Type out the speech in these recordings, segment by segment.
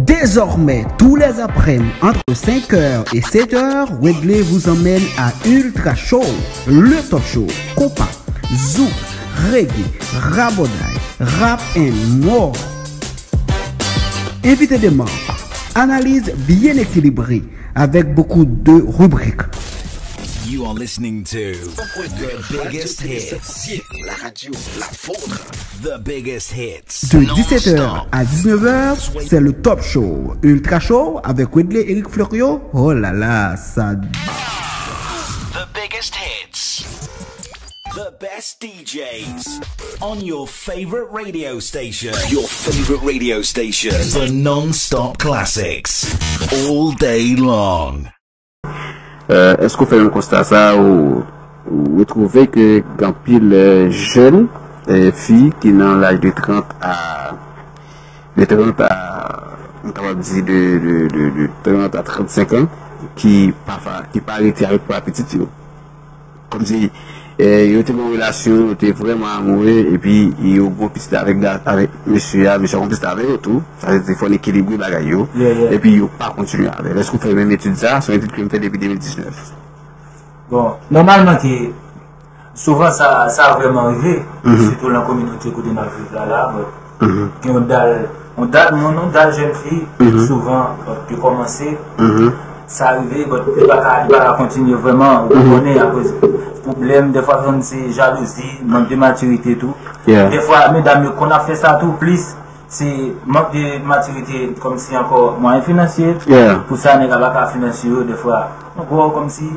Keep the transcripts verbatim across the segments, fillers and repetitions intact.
Désormais, tous les après-midi, entre cinq heures et sept heures, Wedley vous emmène à Ultra Show, le top show. Compas, zouk, reggae, raboday, rap and more. Invité de marque, analyse bien équilibrée, avec beaucoup de rubriques. You are listening to the biggest hits. La radio, la vôtre. The biggest hits. De dix-sept heures à dix-neuf heures, c'est le top show. Ultra Show avec Wedley Eric Fleuriot. Oh là là, ça. The biggest hits. The best D Js on your favorite radio station. Your favorite radio station. The non-stop classics. All day long. Èske w fè menm konsta sa a, ou ou retwouve ke gen anpil jèn fi ki nan laj de trant a de trant a m kapab di de de de de trant a trannsenk an ki pa ki pa rete avèk papa pitit yo. Kòmsi yo te gen yon relasyon, yo te vrèman amoure epi yo gen yon pitit avèk avèk mesye a, mesye a gen yon pitit avè yo tou. Sa vle di fò n ekilibre bagay yo. Epi yo pa kontinye avè l. Èske w fè menm etid sa? Se yon etid ke m fè depi de mil diznèf. Bon, nòmalman ke souvan sa sa vrèman rive, sitou nan kominote kote n ap viv la la, but gen yon dal yon dal moun, yon dal jèn fi, souvan but yo kòmanse, sa rive but li pa ka li pa ka kontinye vrèman, ou konnen akoz pwoblèm, dèfwa se jalouzi, mank de matirite tou. Dèfwa medam yo konn ap fè sa tou plis, se mank de matirite kòmsi ankò mwayen finansye, pou sa nèg la pa ka finanse yo dèfwa ankò kòmsi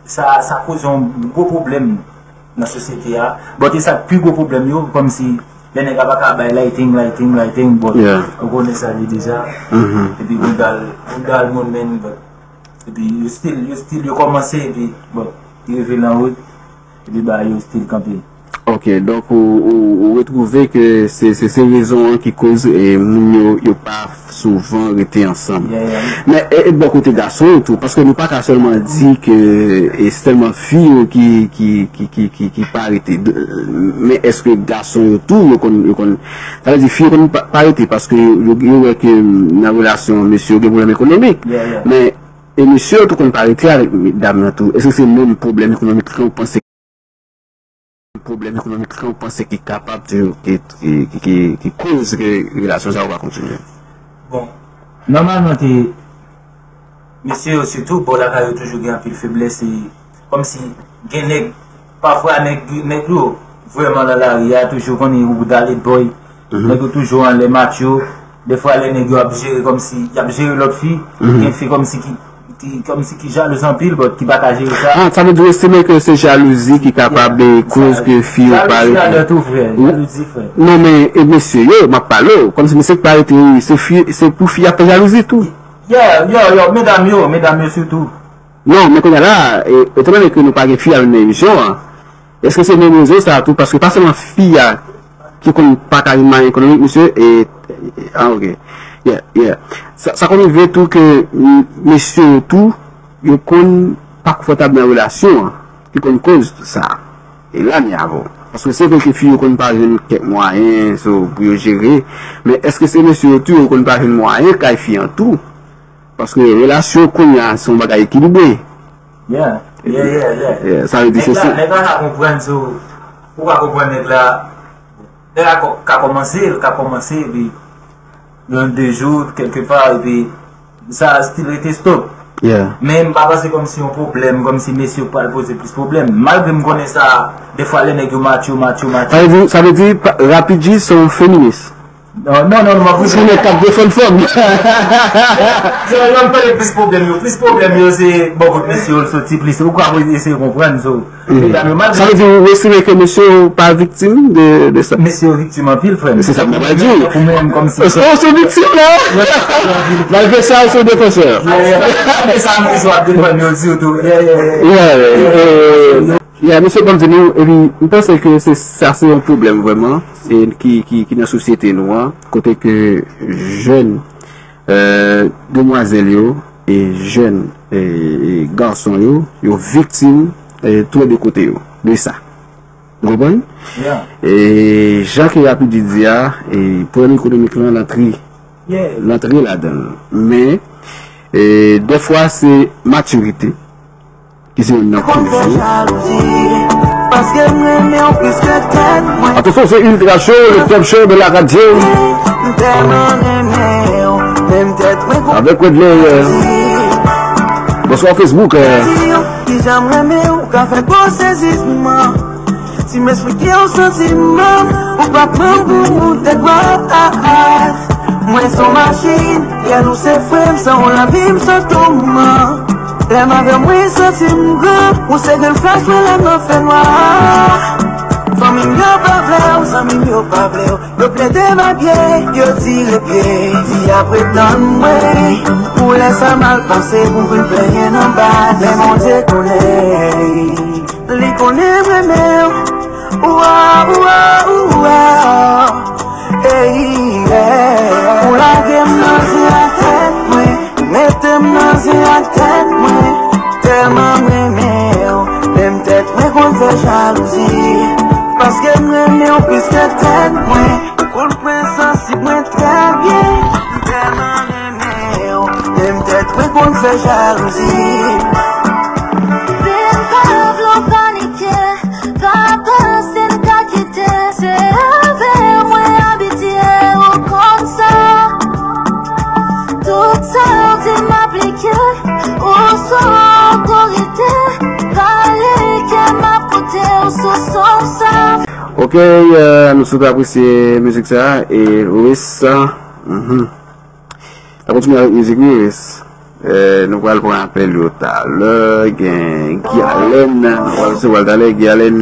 sa sa koze yon gwo pwoblèm nan sosyete a. But e sa k pi gwo pwoblèm yo, kòmsi lè nèg la pa ka bay lighting, lighting, lighting, but ou konnen sa li deja. Epi yon dal yon dal moun men, but epi yo still yo still yo kòmanse epi but li rive nan wout epi bagay yo still kanpe. Ok, donk ou ou ou retwouve ke se se se rezon an ki koz e moun yo yo pa souvan rete ansanm. Men e e bò kote gason yo tou, paske nou pa ka sèlman di ke e sèlman fi yo ki ki ki ki ki ki pa rete. Men èske gason yo tou yo konn yo konn sa vle di fi yo konn pa pa rete paske yo yo wè ke nan relasyon mesye yo gen pwoblèm ekonomik. Men e mesye yo tou konn pa rete avèk dam nan tou. Èske se menm pwoblèm ekonomik lan ou panse pwoblèm ekonomik lan ou panse ki kapab toujou ki ki ki ki ki koz ke relasyon sa yo pa kontinye? Bon, nòmalman te mesye yo sitou bò lakay yo toujou gen anpil feblès e kòmsi gen nèg pafwa nèg nèg yo vrèman nan lari a toujou konnen ou dale boy nèg yo toujou anlè match yo. Defwa lè nèg yo ap jere kòmsi y ap jere lòt fi, gen fi kòmsi ki ki kòmsi ki jalouz anpil but ki pa ka jere sa. Ah, sa vle di w estime ke se jalouzi ki kapab koz ke fi yo pa rete. Jalouzi la dèyè tou frè, jalouzi frè. Non men e mesye yo m ap pale w kòmsi mesye ki pa rete se fi se pou fi ap fè jalouzi tou. Yeah, yo, yo, medam yo, medam yo sitou. Non men kounye a la, etan done ke nou pa gen fi a menm nan emisyon an, Èske se menm rezon sa a tou? Paske pa sèlman fi a ki konn pa ka jwenn mwayen ekonomik, mesye, e, e, ah, ok. Yeah, yeah. Sa, sa konn rive tou ke m, mesye yo tou, yo konn pa konfòtab nan relasyon an, ki konn koz sa. E la m ye avè w. Paske se vre ke fi yo konn pa jwenn kèk mwayen so, pou yo jere, men èske se mesye yo tou yo konn pa jwenn mwayen kay fi an tou? Paske relasyon kounye a se yon bagay ekilibre. Yeah, yeah, yeah, yeah. Sa vle di se sa. Nèg la ka konprann sou, ou ka konprann nèg la, nèg la ka kòmanse, l ka kòmanse, epi yon de jou, kèlkepa, epi sa still rete stop. Men m pa panse kòmsi yon pwoblèm, kòmsi mesye yo pral poze plis pwoblèm. Malgre m konnen sa, defwa lè nèg yo macho, macho, macho. Sa vle di, sa vle di, Rapidji se yon feminis. Non, non, non, non, m ap rive. Se nèg k ap defann fanm. Yo, yo, m pale plis pwoblèm yo. Plis pwoblèm yo, se bò kot mesye yo l soti plis. Ou ka eseye konprann, so, medam yo, malgre. Sa vle di, ou estime ke mesye yo pa viktim de, de sa? Mesye yo viktim anpil, frè m. Se sa m ta pral di w. Tankou mwen menm, kòmsi. Èske w se yon viktim, la? Malgre sa, ou se yon defansè. Malgre sa, m bezwen ap defann yo, sitou. Yeah, yeah, yeah. Yeah, mesye, ban m di nou, epi, m panse ke se, sa se yon pwoblèm vrèman, e, ki, ki, ki nan sosyete nou an, kote ke jèn, e, demwazèl yo, e jèn, e, e gason yo, yo viktim, e, tou lè de kote yo, de sa. Ou konprann? E, jan ke Rapidji di a, e, pwoblèm ekonomik lan, l antre l antre ladan l. Men, e, dèfwa se matirite ki se youn nan koz yo. Attention, c'est Ultra Show, le top show de la radio. Avec Wedley, euh, bonsoir Facebook, euh. Kijan m renmen ou ka fè gwo sezisman. Si m esplike w santiman, ou p ap menm pou moute gwa. Mwen se yon machin, yè nou se frè m, san w lavi m se touman. Lè m avè w mwen santi m gran, ou se grenn flach mwen lè nan fènwa. Fanmi m yo pa vle w, zanmi m yo pa vle w. Yo plede mabye, yo tire pye, di apre tann mwen. Pou lè sa mal pase, pou vin plenyen nan baz. Men Bondye konnen, li konnen mwen menm. Oua, oua, oua. Ey, yeah. Ou lage m nan zen ak tèt mwen, mete m nan zen ak tèt mwen. Tèlman m renmen w, menm tèt mwen konn fè jalouzi. Paske m renmen w plis ke tèt mwen. Ou konn mwen sansib mwen trè byen. M tèlman renmen w, menm tèt mwen konn fè jalouzi. Vin pa vle w panike, pa panse n ka kite. Se avè w mwen abitye, ou konn sa. Tout sa w di m aplike, ou sou otorite. Pale kè m ap koute w sou son sa. Ok, euh, nou sot apresye mizik sa e Ris, mhm. N ap kontinye avèk mizik wi, Ris. Euh, nou pral pran apèl yo talè, gen Guy Allen, nou pral resevwa l talè, Guy Allen.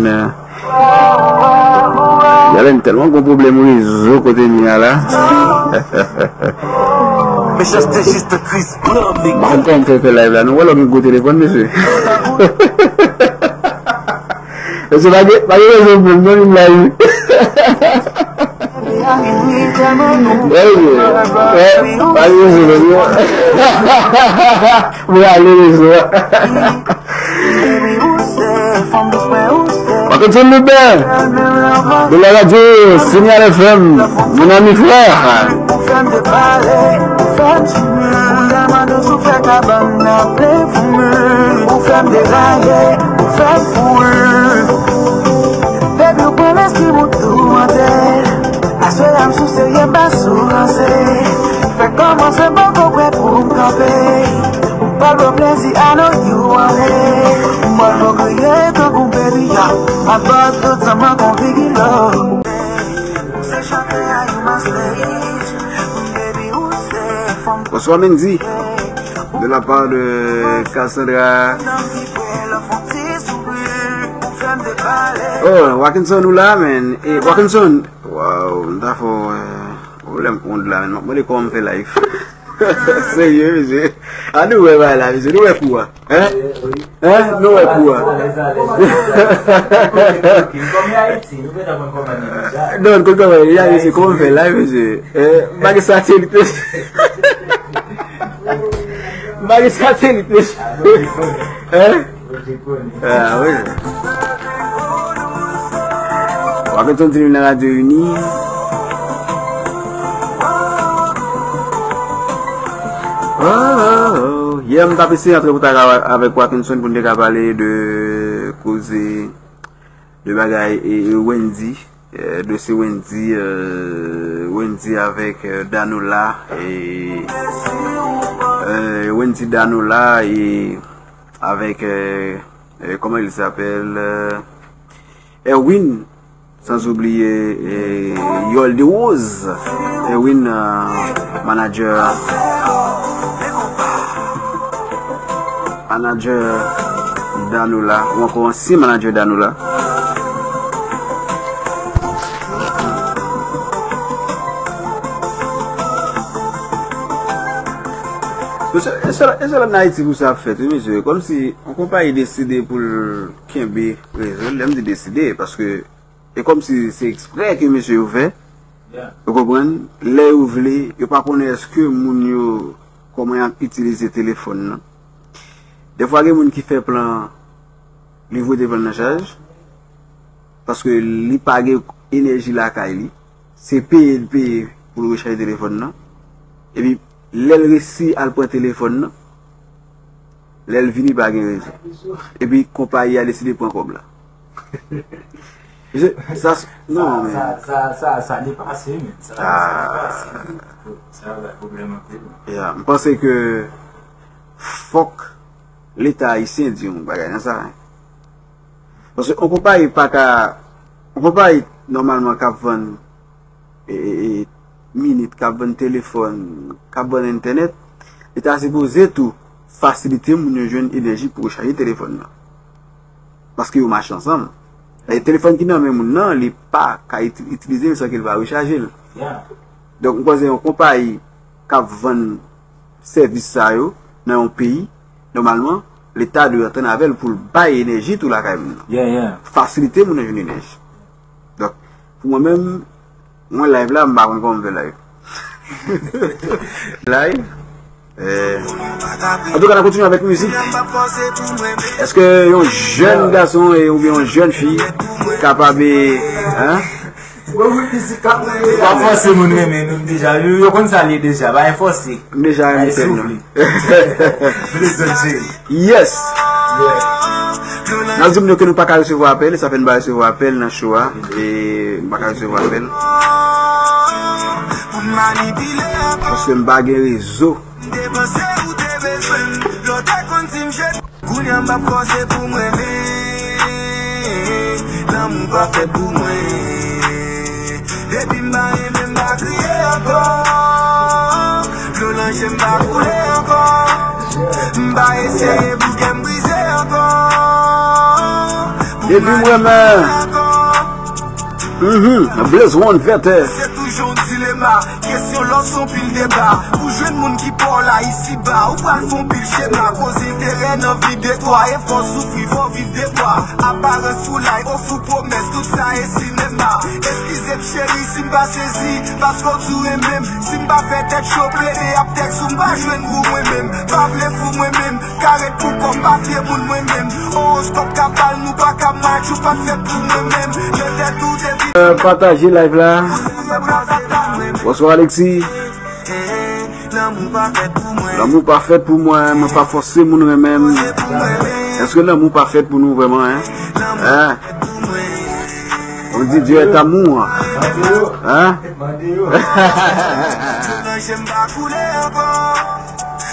Guy Allen tèlman gon pwoblèm rezo kote n ye a la. Mechanste jis Chris Brown. M pa konn kòman m fè fè live la, nou wè lè w gen gwo telefòn, mesye. Mesye, pa gen, pa gen rezon pou m non, vin la, wi. Ey, ey, pa gen rezon, mesye. Mwen ale, mesye. Wakenson Lubin, de la radio Signal F M, mon ami frère. Ou fè m depale, ou fè m chimè. Ou ta mande si w fè kabann nan plen foumen. Ou fè m deraye, ou fè m kouri. Baby, ou pran lespri m, ou toumante. Aswè a m sou serye, m pa sou ranse. Fè kòmanse, m poko prè pou m kanpe. Ou pa l bon plezi, I know you want it. M pral fè w kriye tankou baby, yeah. M ap ba w tout sa m an kon Biggie Love. Bonsoir Mendy, de la part de Cassandra. Oh, Wakenson ou la, man? E Wakenson, waw, m ta fè w, euh, pwoblèm kont la, man. M ap mande kòman m fè live. Serye, mesye. A nou wè bagay la, mesye. Nou wè kou a. Hein? Hein? Nou wè kou a. Non, nou konn kòman li ye, mesye. Kòman fè la, mesye? Eh, m pa gen satelit, mesye. M pa gen satelit, mesye. Hein? Ah, wi. Wakenson di li nan Radyo Ini. Oh, oh, oh. Yè, m t ap eseye antre kontak a-, avèk Wakenson pou n te ka pale de koze, de bagay e, e Wendy, e, dosye Wendy, e, Wendy avèk, e, Danola, e, e, Wendy Danola, e, avèk, e, e, comment il s'appelle, e, Erwin, sans oublier, e, Yol de Rose, Erwin, e, manager, manager Danola, ou ankò ansyen manager Danola. E sèl, e sèl, e sèl ann Ayiti pou sa ap fèt, wi, mesye. Kòmsi yon konpayi deside pou l kenbe rezo l, lè m di deside, paske e kòmsi se eksprè ke mesye yo fè. Ou konprann? Lè yo vle, yo pa konnen èske moun yo, kòman y ap itilize telefòn nan. Dèfwa gen moun ki fè plan, li voye telefòn nan chaj, paske li pa gen enèji lakay li. Se peye l peye pou l rechaje telefòn nan. Epi, lè l resi al pran telefòn nan, lè l vini, pa gen rezo. Epi, konpayi a deside pran kòb la. Mesye, sa, s- non, men. Sa, sa, sa, sa depase, men. Sa, sa depase. Sa, sa pwoblèm anpil. Ya, m panse ke fòk Leta ayisyen di yon bagay nan sa, hein. Paske yon konpayi pa ka, yon konpayi nòmalman k ap vann e, e, e, minit, k ap vann telefòn, k ap vann entènèt, Leta sipoze tou fasilite moun yo jwenn enèji pou rechaje telefòn nan. Paske yo mache ansanm. E telefòn ki nan men moun nan, li pa ka iti- itilize l san ke l pa rechaje l. Donk, m panse yon konpayi k ap vann sèvis sa yo nan yon peyi, nòmalman, Leta dwe antann avè l pou l bay enèji tou lakay moun nan. Fasilite moun nan jwenn enèji. Donk, pou mwen menm, mwen live la, m pa konn kòman m fè live. Live. Eh. Antouka, n ap kontinye avèk mizik. Èske yon jèn gason e, oubyen yon jèn fi kapab, hein? Ou pa fòse moun renmen nou deja. Yo, yo konn sa l ye deja. Pa fòse. M deja renmen tèt nou. Yes. N ap di moun yo ke nou pa ka resevwa apèl, sa fè n pa resevwa apèl nan show a. E m pa ka resevwa apèl. Paske m pa gen rezo. Kounye a m p ap fòse pou m renmen. Lanmou pa fèt pou mwen. Depi m pa renmen, m pa kriye ankò. Dlo nan je m pa koule ankò. M pa eseye pou kè m brize ankò. Depi m renmen. Mhm, Blaze One Vètè. Se toujou yon dilema. Kesyon lòs, yon pil deba. Pou jwenn moun ki pa w la isiba, ou pral fè yon pil chema. Koz enterè nan vi de twa, efò soufri, fò viv de twa. Aparans foulay, ofri pwomès, tout sa e sinema. Eskize m cheri si m pa sezi, paske w di w renmen m. Si m pa fè tèt cho, plede ap tèks ou m pa jwenn pou mwen menm. Pa vle pou mwen menm, ka ret pou kò m, pa fye moun mwen menm. Owoskòp ka pale, nou pa ka match, ou pa t fèt pou mwen menm. Nan tèt ou te vin. Euh, pataje live la. Bonswa, Alexis. Lanmou pa fèt pou mwen, mwen pa fòse moun renmen m. Èske lanmou pa fèt pou nou vrèman, hein? Hein? On dit Dieu est amour. Hein?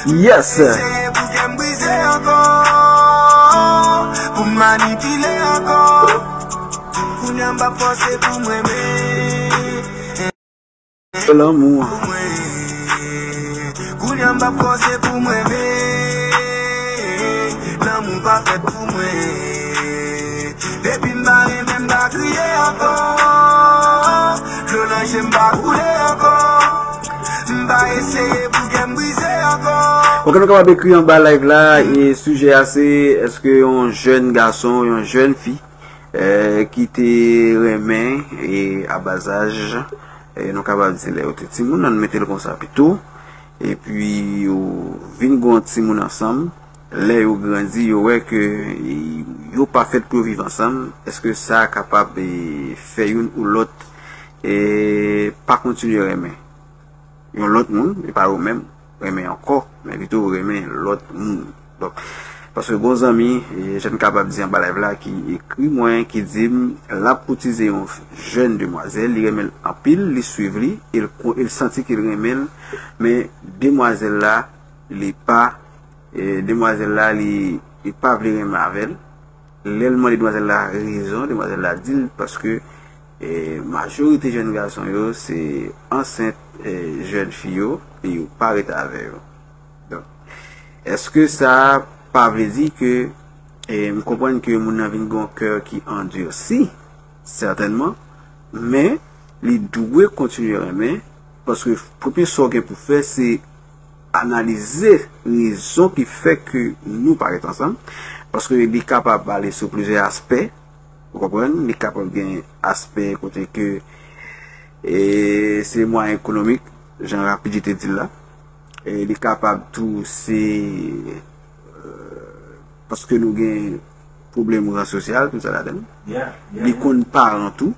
Yes. Pou m manipile ankò. Kounye a m p ap fòse pou m renmen. Lanmou. Kounye a m p ap fòse pou m renmen. Lanmou pa fèt pou mwen. Depi m pa renmen, m pa kriye ankò. Dlo nan je m pa koule ankò. M pa eseye pou kè m brize ankò. Ok, nou kapab ekri anba live la, e sijè a se, èske yon jèn gason, yon jèn fi, eh, ki te renmen, e a ba zaj, eh, nou kapab di lè yo te timoun, ann mete l konsa pito, epi yo vin gen yon timoun ansanm, lè yo grandi, yo wè ke, eh, yo pa fèt pou yo viv ansanm, èske sa kapab, eh, fè youn ou lòt, eh, pa kontinye renmen yon lòt moun, e pa yo menm, renmen ankò, men pito renmen lòt moun. Donk, paske gon zanmi, e, jan n kapab di anba live la, ki ekri mwen, ki di m, l ap koutize yon jèn demwazèl, li renmen l anpil, li swiv li, e l ko-, e l santi ke l renmen l, men demwazèl la, li pa, e, demwazèl la, li, li pa vle renmen avè l. Lè l mande demwazèl la rezon, demwazèl la di l paske, eh, majorite jèn gason yo se ansent, eh, jèn fi yo, e yo pa ret avè yo. Donk, èske sa pa vle di ke, eh, m konprann ke moun nan vin gen yon kè ki andisi, sètènman, men li dwe kontinye renmen, paske premye sa w gen pou fè, se analize rezon ki fè ke nou pa ret ansanm, paske li kapab ale sou plizyè aspè, ou konprann, li kapab gen aspè kote ke, e, se mwayen ekonomik, jan Rapidji te di l la, e li kapab tou se, euh, paske nou gen pwoblèm ran sosyal, tout sa ladan l. Li konn paran tou,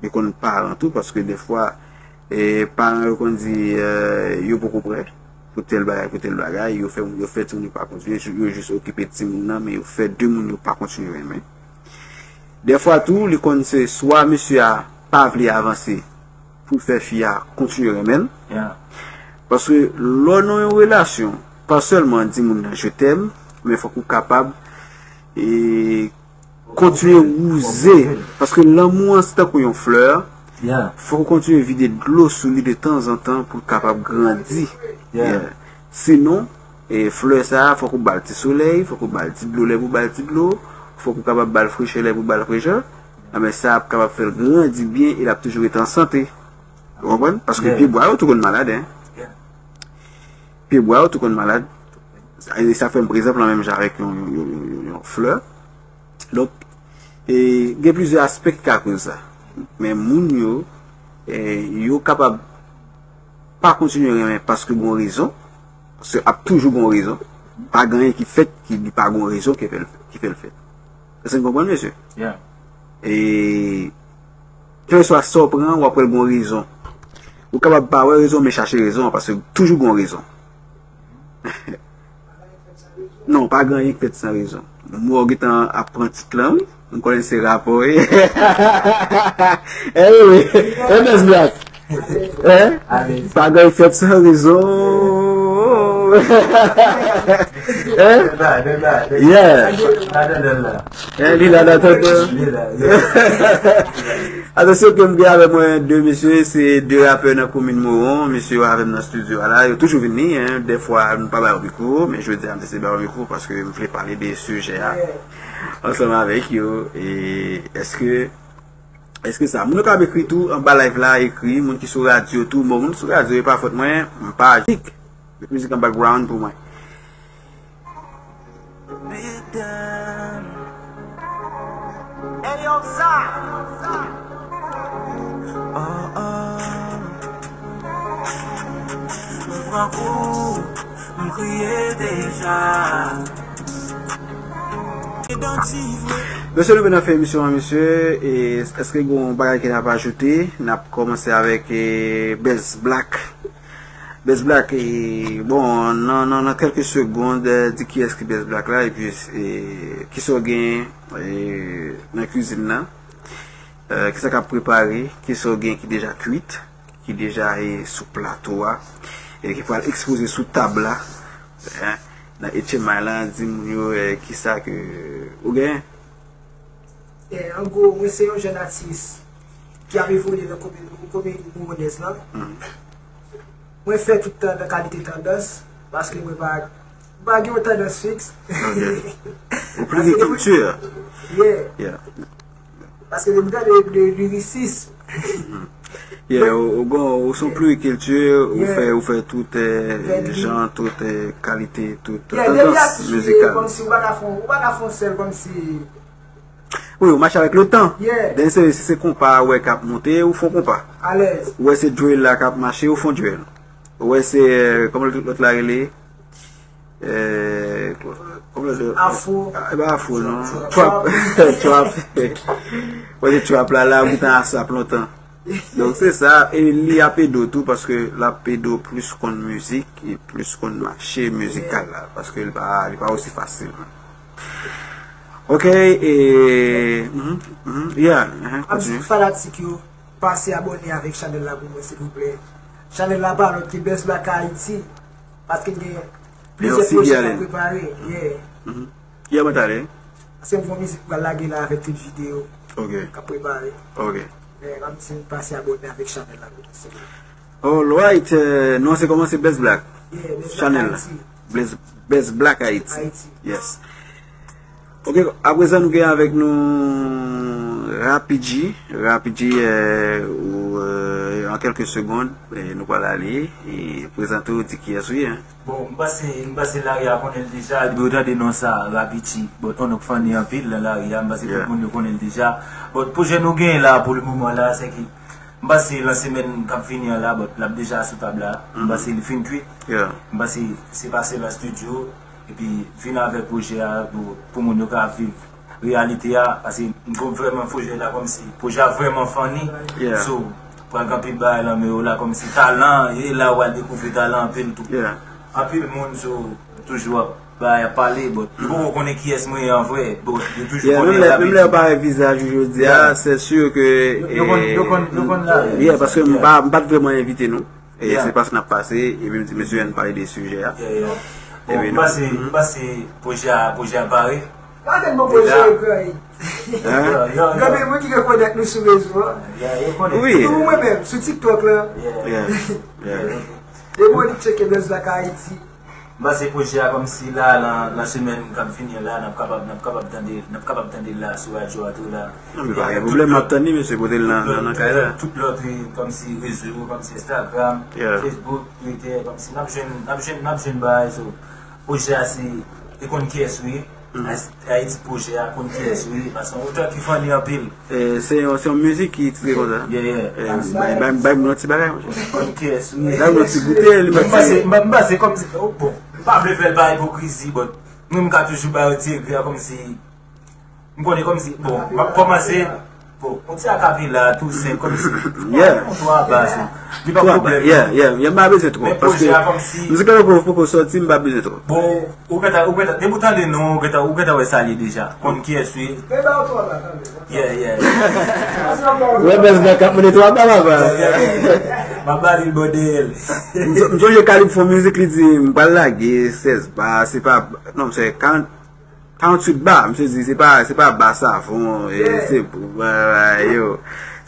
li konn paran tou, paske defwa, E paran yo konn di, eh, yo poko prè pou tèl bagay, pou tèl bagay, yo fè, yo fè timoun yo pa kontinye, yo jis okipe timoun nan, men yo fè de moun yo pa kontinye renmen. Dèfwa tou, li konn se swa mesye a pa vle avanse pou l fè fi a kontinye renmen l. Paske lè w nan yon relasyon, pa sèlman di moun nan je t'aime, men fòk ou kapab e kontinye wouze. Paske lanmou an se tankou yon flè. Fòk ou kontinye vide dlo sou li de tanzantan pou l kapab grandi. Sinon, e flè sa a, fòk ou ba l ti solèy, fòk ou ba l ti dlo lè pou ba l ti dlo, fòk ou kapab ba l frechè lè pou ba l frechè. Anben, sa ap kapab fè l grandi byen e l ap toujou rete an sante. Ou konprann? Paske pyebwa yo tou konn malad, en. Pyebwa yo tou konn malad. Sa, e sa fè m, pa egzanp, la menm jan avèk yon, yon, yon, yon, yon, yon flè. Donk, e, gen plizyè aspè ki ka koz sa. Men moun yo, e, yo kapab pa kontinye renmen paske gon rezon, paske ap toujou gon rezon. Pa gen anyen ki fèt ki li pa gon rezon ki fè l, ki fè l fèt. Èske n konprann, mesye? E, kèlkeswa sa w pran, w ap wè l gon rezon. Ou kapab pa wè rezon, men chache rezon an, paske toujou gon rezon. Non, pa gen anyen k fèt san rezon. Mwen wè w gentan ap pran tit lan, wi. M konnen se rapò, wi. Eh wi, wi. Eh, Best Black. Eh? Pa gen anyen k fèt san rezon. Eh? Yeah. Eh, li la, la, tonton. Atansyon ke m gen avè mwen de mesye, se de rapè nan komin Mawon. Mesye yo avè m nan estidyo a la, yo toujou vini, en. Dèfwa, nou pa ba yo mikwo, men jodi a, m deside ba yo mikwo paske m vle pale de sijè a ansanm avèk yo. E èske, èske sa, moun yo ka ekri tou anba live la, ekri, moun ki sou radyo tou, bon, moun sou radyo, e pa fòt mwen, m pa jik. Met mizik an background pou mwen. Medam. Hey, yo, Za. Oh, oh. M pran kou, m kriye deja. Mesye, nou vin nan fen emisyon an, mesye. E èske gen yon bagay ke n ap ajoute? N ap kòmanse avèk, e, Best Black. Best Black, e, bon, nan, nan, nan kèlke segond, e, di kiyès ki Best Black la, epi, e, kisa w gen, e, nan kwizin nan, e, kisa k ap prepare, kisa w gen ki deja kwit, ki deja, e, sou plato a, e ki pral ekspoze sou tab la, en, nan H M I la, di moun yo, e, kisa ke ou gen? E, an gwo, mwen se yon jèn atis ki ap evolye nan kominote mawonèz lan. Mwen fè tout tan nan kalite tandans, paske mwen pa, mwen pa gen yon tandans fiks. Ok. Ou plis gen kilti. Yeah. Yeah. Paske depi m tande de lirisis. Yeah, ou, ou gon, ou se yon plirikilti, ou fè, ou fè tout, eh, jan, tout, eh, kalite, tout tandans mizikal. Kòmsi ou pa ka fè, ou pa ka fè yon sèl kòmsi. Wi, ou mache avèk le tan. Yeah. Then se, si se konpa ou wè k ap monte, ou fè yon konpa. Alèz. Ou wè se drill la k ap mache, ou fè yon drill. Ou wè se, eh, kòman lòt la rele? Eh, kòman lòt la? Afro. Ah, e pa afro, non. Trap. Trap. Ou wè se trap la, la, ou gentan asap lontan. Donk, se sa, e li ap ede w tou, paske l ap ede w plis konn mizik, e plis konn mache mizikal la, paske li pa, li pa osi fasil. Ok, e, mhm, mhm, yeah, mhm, kontinye. Fanatik yo, pase abòne avèk chanèl la pou mwen, silvouplè. Chanèl la pa lòt ke Best Black Haiti, paske gen plizyè pwojè k ap prepare. Yeah. Mhm. Yeah, mwen t ale. Paske m gen yon mizik pou pral lage la avèk tout videyo k ap prepare. Ok. Men, kòmsi m pase abòne avèk chanèl la pou mwen, silvouplè. Alright, eh, non, se kòman se Best Black. Yeah, Best Black Haiti. Chanèl la. Best, Best Black Haiti. Haiti. Yes. Ok, aprezan nou gen avèk nou Rapi G. Rapi G, eh, ou, eh, an kèlke segond, eh, nou pral ale, e prezante w, di kiyès ou ye, en. Bon, m panse, m panse lari a konnen l deja, depi yo tande non sa, Rapi G. Bon, on nèg funny anpil nan lari a, m panse tout moun yo konnen l deja. Bon, pwojè nou genyen la pou le moman la, se ke m panse lan semèn k ap vini an la, bon, l ap deja sou tab la. M panse li fin kwit. M panse se pase nan estidyo, epi vin avèk pwojè a pou, pou moun yo ka viv reyalite a, paske m konn vrèman pwojè la kòmsi, pwojè a vrèman funny. So, Pral gen anpil bagay nan men yo la, kòmsi talan, e la w al dekouvri talan anpil tou. Yeah. Anpil moun sou toujou ap bay, ap pale, but yo poko konnen kiyès mwen ye an vrè, but yo toujou Yeah, konnen menm lè, menm lè yo pa wè vizaj ou jodi a, Yeah. c'est sûr que, Yo, yo konn, yo konn, yo konn la. Yeah, paske m Yeah. pa, m pa t vrèman envite nou. E Yeah. se paske n ap pase, epi m di, "Mesye, ann pale de sijè a." Yeah, yeah. Bon, Epi m nou pase, m pase pwojè a, pwojè a pare. Pa tèlman pwojè yo pran, Hein? Yo, yo, yo. Gen anpil moun ki rekonèt nou sou rezo a. Yeah, yo konnen. Oui. Sitou mwen menm, sou TikTok la. Yeah. Yeah. Yeah. Depi w tcheke Buzz Black Haiti. M panse pwojè a kòmsi la, nan, nan semèn k ap vini an la, n ap kapab, n ap kapab tande, n ap kapab tande l la sou radyo a tou la. Non, men pa gen pwoblèm, m ap tann li, mesye, pote l nan, nan, nan kay la. Tout lòt, wi, kòmsi rezo, kòmsi Instagram, Yeah. Facebook, Twitter, kòmsi n ap jwenn, n ap jwenn, n ap jwenn bagay, so, pwojè a se, e konn kiyès ou ye. Ayiti pwojè a konn kiyès ou ye, paske yon otè ki funny anpil. Eh, se yon, se yon mizik ki titre konsa. Yeah, yeah. Eh, bay, bay, bay m yon ti bagay, monchè. Konn kiyès ou ye. Bay m yon ti goute, li Mwen m mèt panse, se m pa, m panse kòmsi, oh, bon, m pa vle fè l pa ipokrizi, but mwen m ka toujou ba yon ti egri a kòmsi, m konnen kòmsi, bon, m ap kòmanse, bon, yon ti akapela, tou senp, kòmsi. Yeah. Yon twa ba, se, li pa Twa ba, pwoblèm, yeah, non. Yeah, yeah, m pa bezwen twòp, Men paske pwojè a kòmsi mizik la poko, poko sòti, m pa bezwen twòp. Bon, ou gentan, ou gentan, depi w tande non, ou gentan, ou gentan wè sa l ye deja. Konn kiyès ou ye. Men ba w twa ba, tann. Yeah, yeah. Ou wè Buzz Black ap mande twa ba, papa. Yeah, yeah. M ap ba li l bòdèl. M so-, m sonje Kalib fè yon mizik, li di, "M pral lage sèz ba, se pa, non, se karant, karanntuit ba." Misye di, "Se pa, se pa ba savon, e Yeah. se pou, ba, ba, yo."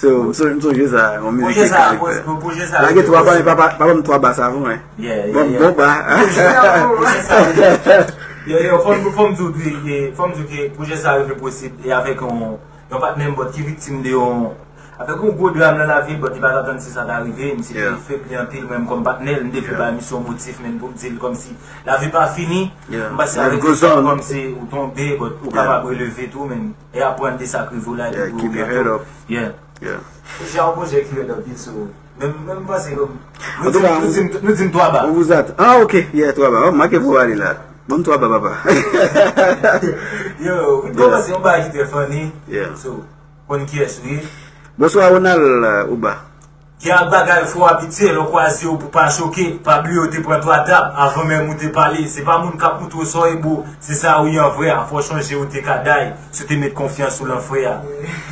So, m so-, m sonje sa, yon mizik Pwojè ki sa, Kalib pwojè, fè. pwojè sa, Lage twa ba, pwojè men pa, pa, pa ban m twa ba savon, hein. Yeah, yeah, Bon, yeah. bon ba. Pwojè sa, pwojè sa, yeah. Yo, yo, fò m, fò m di w, wi, e, fò m di w ke pwojè sa rive posib, e avèk yon, yon patnè m, but ki viktim de yon, avèk yon gwo dram nan lavi l, but li pa t atann si sa ta rive, misye te Yeah. febli anpil, mwen menm kòm patnè l, m te vle Yeah. bay misye yon motif, men pou m di l kòmsi lavi pa fini, Yeah. m panse Life avèk goes on. kòmsi ou tonbe, but ou Yeah. kapab releve tou, men, e aprann de sa k rive w la, Yeah, epi keep ou your head up. Yeah. Yeah. Pwojè a yon pwojè ki red anpil, so, men, men m panse kòm, nou An tou di, ka, nou di, nou di m twa ba. On vous attend. Ah, ok, yeah, twa ba. Oh, make pou ale la. Ban m twa ba, papa. Yo, wi, Yeah. kòmanse yon bagay ki trè funny. Yeah. So, konn kiyès ou ye. Bonswa, Ronald, euh, Ouba. Gen ak bagay fò abitye, lè w kwaze yo pou pa choke, pa bliye w te pran twa tap, avan menm ou te pale, se pa moun k ap moutre w sa w ye bo, se sa ou ye an vrè a, fò w chonje ou te ka die, si w te met konfyans ou lan frè a.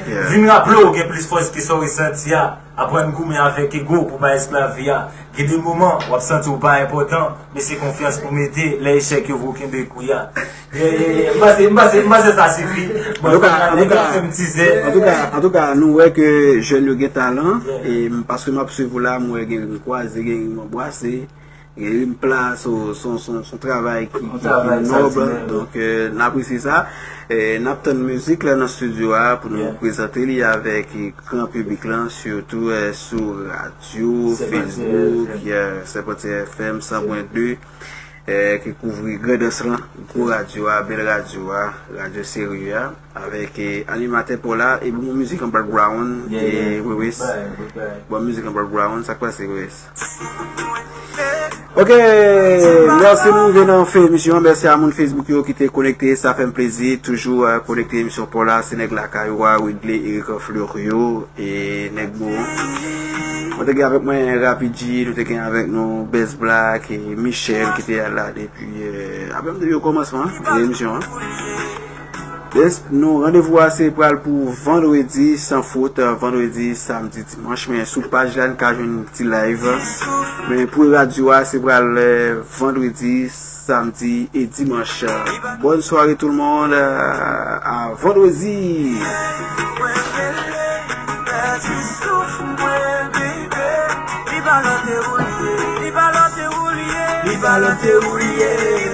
Yeah. Vin raple w gen plis fòs ke sa w resanti a, aprann goumen avèk ego pou pa esklav vi a, gen de moman w ap santi w pa enpòtan, men se konfyans pou mete, lè echèk yo vo kenbe kou ya. Yeah, yeah, yeah. M panse, m panse, m panse sa sifi. An tou ka, an tou ka, an tou ka, an tou ka, nou wè ke jèn yo gen talan, Yeah. e m, paske m ap swiv ou la, m wè gen rim kwaze, gen rim anbwase, gen rim pla, so, son, son, son travay ki, Yon ki, ki travay nòb, eksepsyonèl. Donk, euh, n apresye sa. E n ap tann mizik la nan estidyo a pou nou Yeah. prezante li avèk gran piblik lan, sitou, euh, sou radyo, Sèpantyè Facebook, F M. Yeah, Sèpantyè F M san pwen de. Eh, ki kouvri Grandans lan, gwo radyo a, bèl radyo a, radyo serye a, avèk, eh, animatè pa w la, e bon mizik an background, Yeah, e yeah. Wewes. Good vibe, good vibe. Bon mizik an background, sa k pase, Wewes? Ok, mèsi, nou rive nan fen emisyon an. Mèsi a moun Facebook yo ki te konekte, sa fè m plezi. Toujou, eh, konekte emisyon pa w la, se nèg lakay ou a, Widley, Eric Fleurio. E nèg bon. Mwen te gen avèk mwen Rapidji, nou te gen avèk nou Best Black, e Michel ki te la depi, eh, apre m te di okòmansman, eh, emisyon an. Yes, nou randevou a se pral pou vandredi, san fot, vandredi, samdi, dimanch, men sou paj la n ka jwenn ti live. Men pou radyo a se pral, eh, vandredi, samdi e dimanch. Bonne soirée tout le monde, euh, à vendredi. Li pa lòt e ou li ye. Li pa lòt e ou li ye.